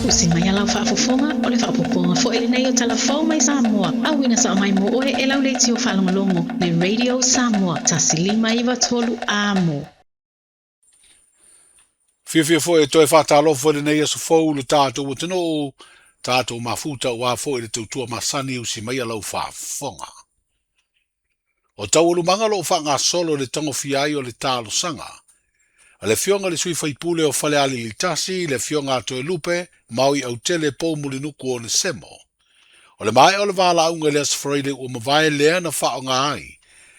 Usi mai a lau faafofoga, o le faaopoopoga foi lenei o Tala Fou mai Samoa, auina sao mai mo oe e lau leitio faalogologo, le Radio Samoa, 1 5 93 Amo. Fiafia foi e toe faatalofa i lenei aso fou le tatou atunuu, tatou mafuta aua foi le tautua masani usi mai a lau faafofoga. O taualumaga o lo o faagasolo le tagofia ai o le talosaga a le Afioga i le sui faipule o Falealili 1, le Afioga a Toelupe Maui Autele Poumulinuku Onesemo. O le maea o le valaauga i le Aso Faraile ua mavae lea na faaaoga ai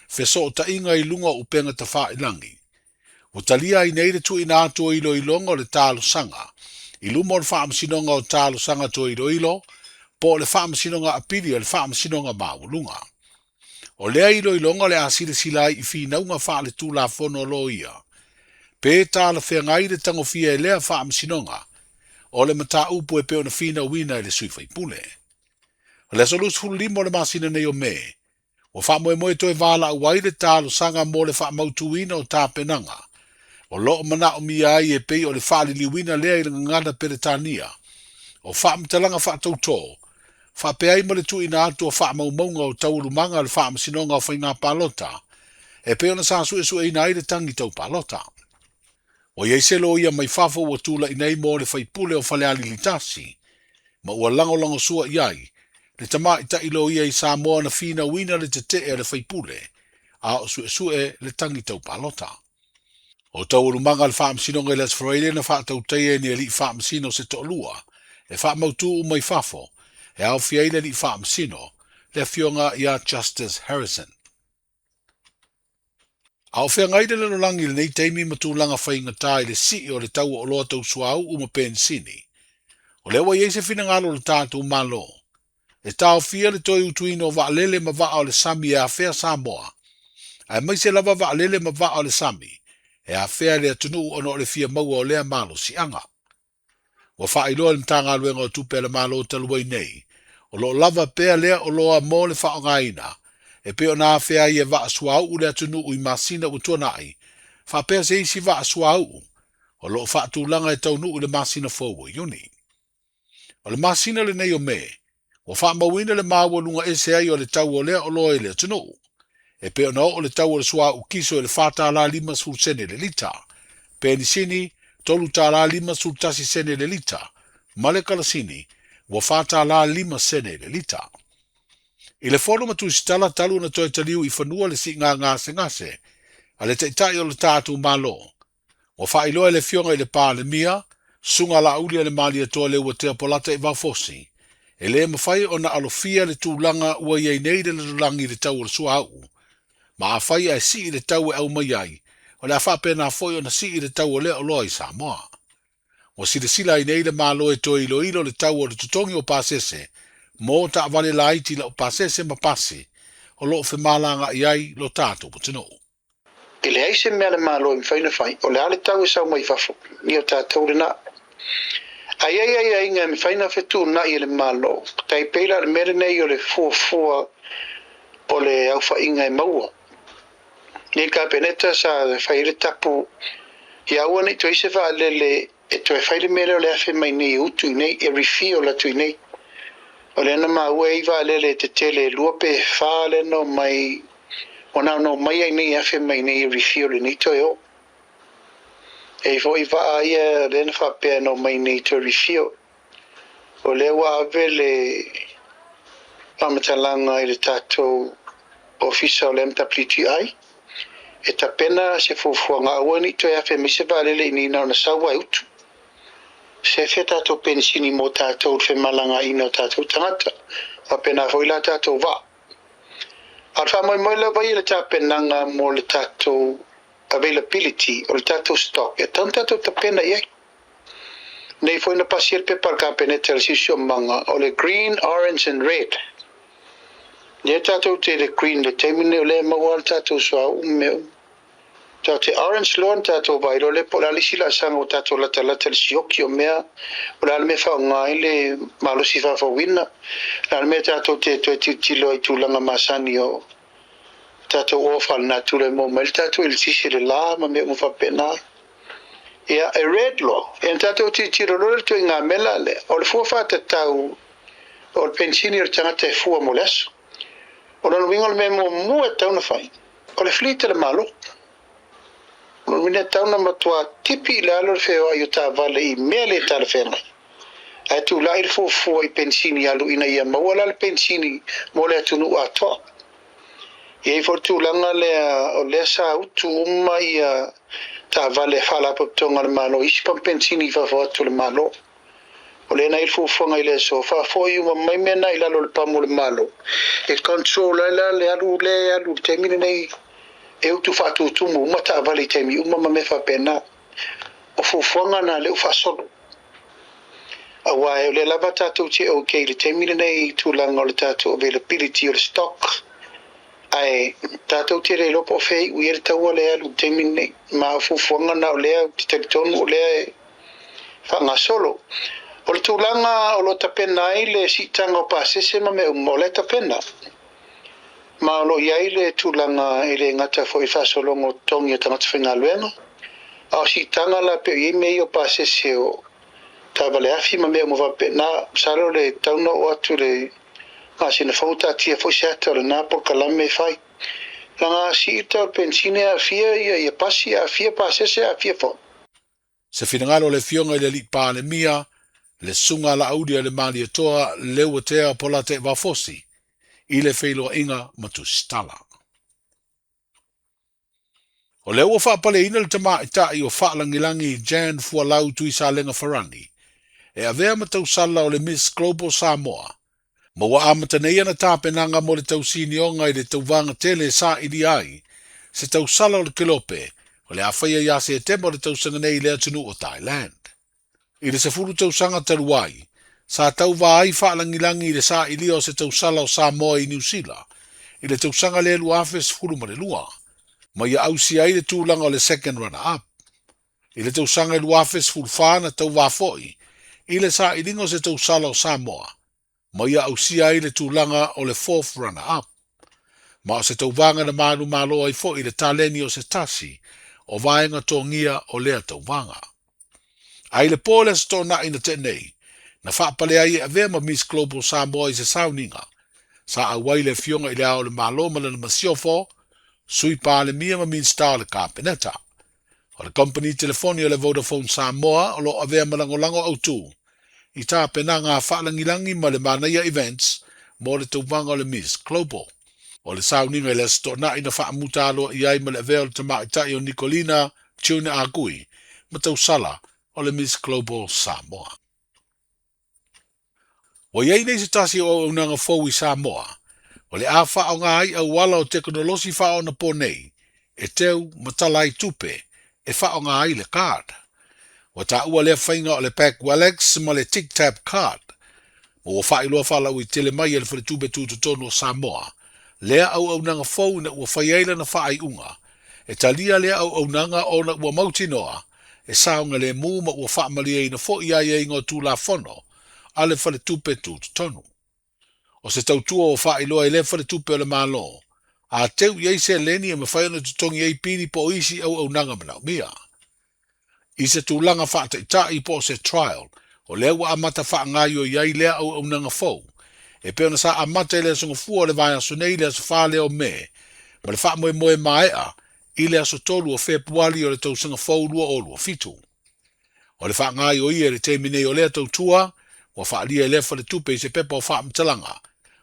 fesootaiga i luga o upega tafailagi. Ua talia ai nei le tuuina atu o iloiloga o le talosaga i luma o le Faamasinoga o Talosaga Toe Iloilo po o le Faamasinoga Apili a le Faamasinoga Maualuga. O lea iloiloga o le a silasila ai i finauga faaletulafono a loia, pe talafeagai le tagofia e lea faamasinoga o le mataupu e pei ona finauina e le sui faipule. O le aso 25 o le masina nei o Me, ua faamoemoe toe valaau ai le talosaga mo le faamautuina o tapenaga o lo o manaomia ai e pei o le faaliliuina lea i le gagana Peretania o faamatalaga faatautō, faapea ai ma le tuuina atu o faamaumauga o taualumaga a le Faamasinoga o Faiga Palota e pei ona sa suesueina ai le tagi tau palota. Ua i ai se loia mai fafo ua tulai nei mo le faipule o Falealili 1, ma ua lagolagosua i ai le tamaitai loia i Samoa na finauina le tetee a le faipule a o suesue le tagi tau palota. O taualumaga a le Faamasinoga i le Aso Faraile na faatautaia e ni alii faamasino se toalua e faamautu uma i fafo, e aofia ai le alii faamasino, le Afioga ia Justice Harrison. A o feagai le lalolagi i lenei taimi ma tulaga faigata i le sii o le tau o oloa tau suauu ma penisini, o lea ua i ai se finagalo o le tatou Malo e taofia le toe utuina o vaalele ma vaa o le sami e afea Samoa, aemaise lava vaalele ma vaa o le sami e afea le atunuu ona o le fia maua o lea malosiaga. Ua faailoa e le Matagaluega o Tupe a le Malo talu ai nei, o lo o lava pea lea oloa mo le faaaogaina e pei ona afea ai e vaa suauu le atunuu i masina ua tuanai, faapea se isi vaa suauu o lo o faatulaga e taunuu i le masina fou o Iuni. O le masina lenei o Me, ua faamauina le maualuga ese ai o le tau o lea oloa i le atunuu, e pei ona oo le tau o le suauu kiso i le $4.50 le lita, penisini $3.51 le lita, ma le kalasini ua $4.05 le lita. I le fono ma Tusitala talu ona toe taliu i fanua le siiga gasegase a le Taitai o le tatou Malo, ua faailoa e le Afioga i le Palemia, Susuga Laaulialemalietoa Leuatea Polataivao Fosi, e le mafai ona alofia le tulaga ua i ai nei le lalolagi i le tau o le suauu, ma afai ae sii le tau e aumai ai, o le a faapena foi ona sii le tau o lea oloa i Samoa. Ua silasila ai nei le Malo e toe iloilo le tau o le totogi o pasese mo taavale laiti laupasese ma pasi o lo o femalagaai ai lo tatou atunuu. E leai se mea a le Malo e mafai ona fai, o le a le tau e sau mai fafo, ia o tatou lena. Ae i ai aiaiga e mafai ona fetuunai e le Malo, tai pei la o le mea lenei o le fuafua o le aofaiga e maua. Nei le Kapeneta sa fai ai le tapu ia aua ne i toe i se vaalele e toe fai le mea lea o le afe mai nei e utu i nei, e refill atu i nei. O lea na maua e i vaalele e tetele e lua pe fa lea na omai, ua na ona omai ai nei e afe mai nei e refill i nei toe o. E i foi vaa ia lea na faapea na omai nei toe refill. O lea ua ave le faamatalaga i le tatou ofisa o le MWTI e tapena se fuafuaga aua ne i toe afe mai se vaalele i nei na ona sau lava e utu. Sefe tatou penisini mo tatou le femalagaina o tatou tagata. Faapena foi la tatou vaa. A o le faamoemoe lava ia i le tapenaga mo le tatou availability o le tatou stock e tatau ona tatou tapena i ai. Nei foi na pasia le pepa a le Kapeneta i le siosiomaga o le green, orange and red. Lea tatou te i le green i le taimi lenei o lea e maua lava le tatou suauu ma mea uma. Tatou te orange loa ona tatou vaai loa lea po o le a le isi laasaga ua tatou latalata i le sioki o mea, o le a le mea e faaaoga ai le malosi faafouina, o le a le mea tatou te toe tilotilo ai i tulaga masani o tatou oa faalenatura e maua mai ai le tatou eletise i le la ma mea uma faapena. Ia, e red loa. Ia, na tatou tilotilo loa i le ituaiga mela lea. O le fua faatatau o le penisini o le tagata e fua mo le aso. O lona uiga o le mea muamua e tatau ona fai, o le fleet a le Malo. O lona uiga e tatau ona matua tipi i lalo le feoai o taavale i mea le talafeagai, ae tulai le fuafua i penisini alu ina ia maua la le penisini mo le atunuu atoa. E i ai foi le tulaga lea o lea sa utu uma ia taavale a Faalapotopotoga a le Malo i isi pamu penisini i fafo atu o le Malo. O lea na i ai le fuafuaga i le aso, faafoi uma mai mea na i lalo o le pamu o le Malo e control ai la le alu lea e alu i le taimi lenei e utu faatutumu uma taavale i taimi uma ma mea faapena. O fuafuaga na lea ua faasolo. Aua o lea lava tatou te ok i le taimi lenei i tulaga o le tatou availability o le stock, ae tatou te le iloa po o fea e iu i ai le taua lea e alu i le taimi lenei. Ma o fuafuaga na o lea ou te talitonu o lea e faagasolo. O le tulaga o lo o tapena ai le siitaga o pasese ma mea uma, o la e tapena. Ma o lo o i ai le tulaga e le gata foi i le faasologa o totogi o tagata faigaluega, a o siitaga la pei o i ai mea ia o pasese o taavale afi ma mea uma faapena. Masalo le tatau ona oo atu i le masina fou taatia foi se ata o lena polokalame e fai. Leaga a sii le tau o le penisini e aafia ia pasi, e aafia pasese, e aafia foi. Se finagalo o le Afioga i le Alii Palemia, le Susuga Laauli a le Malietoa Leuatea Polataivao-Fosi i le feiloaiga ma Tusitala. O lea ua faapaleina le tamaitai o Faalagilagi Jan Fualau Tuisalega Farani e avea ma tausala o le Miss Global Samoa ma ua amata nei ana tapenaga mo le tausinioga i le tauvaga tele e sailia ai se tausala o le kelope o le a faia ia Setema o le tausaga nei i le atunuu o Thailand. I le 10 tausaga talu ai, sa tauva ai Faalagilagi i le sailia o se tausala o Samoa i Niu Sila i le tausaga lea 2012, ma ia ausia ai le tulaga o le second runner-up. I le tausaga e 2014 na tauva foi i le sailiga o se tausala o Samoa ma ia ausia ai le tulaga o le fourth runner up. Ma o se tauvaga na manumalo ai foi le taleni o se tasi o vaega togia o lea tauvaga. A i le po le Aso Toonai na tea nei, na faapale ai e avea ma Miss Global Samoa i se sauniga, sa auai le Afioga i Le Ao o le Malo ma lana masiofo, Sui Palemia ma Minisita o le Kapeneta. O le kompeni telefoni o le Vodafone Samoa o lo o avea ma lagolago autū i tapenaga a Faalagilagi ma le Manaia Events mo le tauvaga o le Miss Global. O le sauniga i le Aso Toonai na faamuta aloaia ai ma le avea o le tamaitai o Nicolina Tune Agui ma tausala o le Miss Global Samoa. Ua i ai nei se tasi o auaunaga fou i Samoa, o le a faaaoga ai auala o tekonolosi faaonaponei e teu ma tala ai tupe e faaaoga ai le card. Ua taua lea faiga o le Pack Wellex ma le Tic Tab Card, ma ua faailoa faalauaitele mai e le Faletupe Tutotonu o Samoa lea auaunaga fou ina ua fai ai lana faaiuga e talia lea auaunaga ona ua mautinoa e saogalemu ma ua faamalieina foi aiaiga o Tulafono a le Faletupe Tutotonu. O se tautua ua faailoa e lea Faletupe o le Malo, a teu i ai seleni e mafai ona totogi ai pili po o isi auaunaga manaomia. I se tulaga faataitai po o se trial, o lea ua amata faagaoioi ai lea auaunaga fou, e pei ona sa amata i le Aso Gafua o le vaiaso nei i le aso 4 lea o Me, ma le faamoemoe maea i le aso 3 o Fepuali o le tausaga fou 2027. O le faagaoioia i le taimi nei o lea tautua ua faaalia e lea faletupe i se pepa o faamatalaga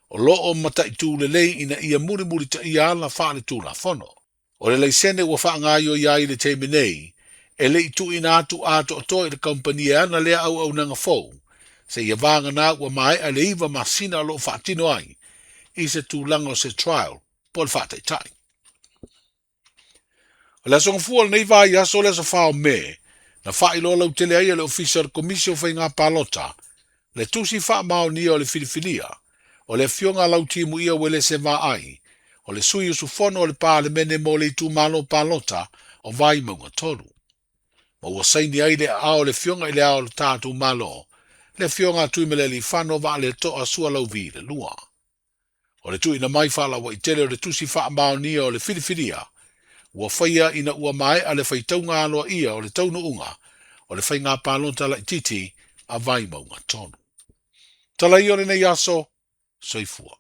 o lo o mataitu lelei ina ia mulimulitaia ala faaletulafono. O le laisene ua faagaoioia ai i le taimi nei e le i tuuina atu atoatoa i le kamupani e ana lea auaunaga fou seia vagana ua maea le 9 masina o lo o faatino ai i se tulaga o se trial po o le faataitai. O le Aso Gafua o lenei vaiaso o le aso 4 o Me, na faailoa lautele ai e le Ofisa o le Komisi o Faiga Palota le tusi faamaonia o le filifilia o le Afioga a Lautimuia Uelese Vaai, o le sui usufono o le Palemene mo le itumalo palota o Vaimauga 3. Ma ua saini ai le aao o le Afioga i le Ao o le tatou Malo, le Afioga a Tuimalealiifano Vaaletoa Sualauvi II. O le tuuina mai faalauaitele o le tusi faamaonia o le filifilia, ua faia ina ua maea le faitauga aloaia o le taunuuga o le faiga palota laitiiti a Vaimauga 3. Tala ia o lenei aso, soifua.